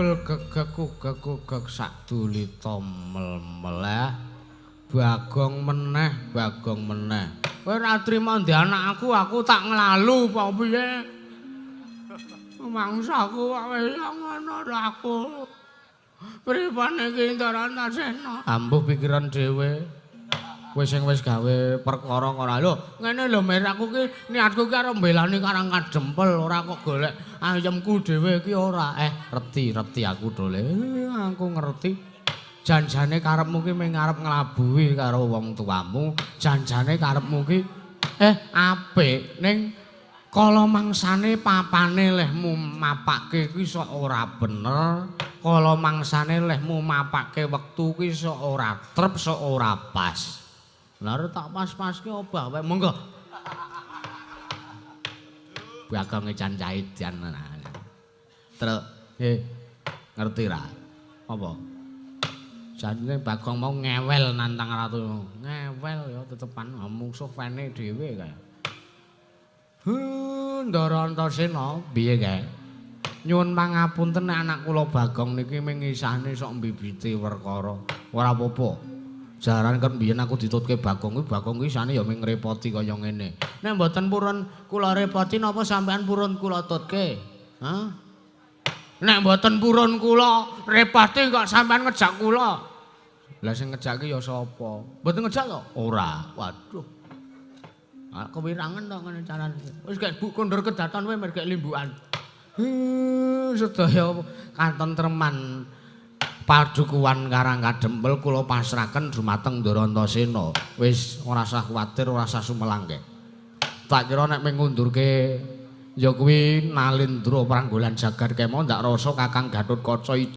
Gegek-gegek sak dulita mel-meleh. Bagong meneh, Bagong meneh. Kowe ora trima ndek anakku, aku tak nglalu apa piye? Mangsaku kok wis ngono aku. Pripane iki Ndara Antasena? Ambuh pikiran dhewe. Kowe sing wis gawe perkara ora. Lho, ngene lho Mir, aku ki niatku ki arep mbelani Karang Kadempel, ora kok golek ayemku dhewe iki ora. Reti, reti aku dole. Aku ngerti. Janjane karepmu ki mung arep nglabuhi karo wong tuamu, janjane karepmu ki apik ning kala mangsane papane lehmu mapake kuwi sok ora bener, kala mangsane lehmu mapake wektu kuwi sok ora trep, sok ora pas. Lah arep tak pas-paske obah wae, monggo. Bagonge cancah edan. Truk, ngerti ra? Apa? Jane Bagong mau ngewel nantang ratu. Ngewel ya tetepan mungsuh fene dhewe kae. Ndara Antasena, piye kae? Nyuwun pangapunten nek anak kula Bagong niki ming ngisahne sok mbibiti perkara. Ora apa-apa. Jaran ket mbiyen aku ditutke Bagong kuwi, Bagong kuwi isane ya ming ngrepoti kaya ngene. Nek mboten purun kula repoti napa sampean purun kula tutke? Hah? Nek mboten purun kula repoti kok sampean ngejak kula. Lah sing ngejak ki ya sapa? Mboten ngejak to? Ora. Waduh. Ah kewirangan to ngene carane. Wis gek bu kondur kedaton kowe mer gek limbukan. Sedaya katentreman padukuhan Karang Kadempel kula pasrahaken dumateng Ndara Antasena. Wis ora usah kuwatir, ora usah sumelangke. Tak kira nek mung ngundurke ya kuwi Nalendra Pranggolan Jagat Kema ndak rasa Kakang Gatotkaca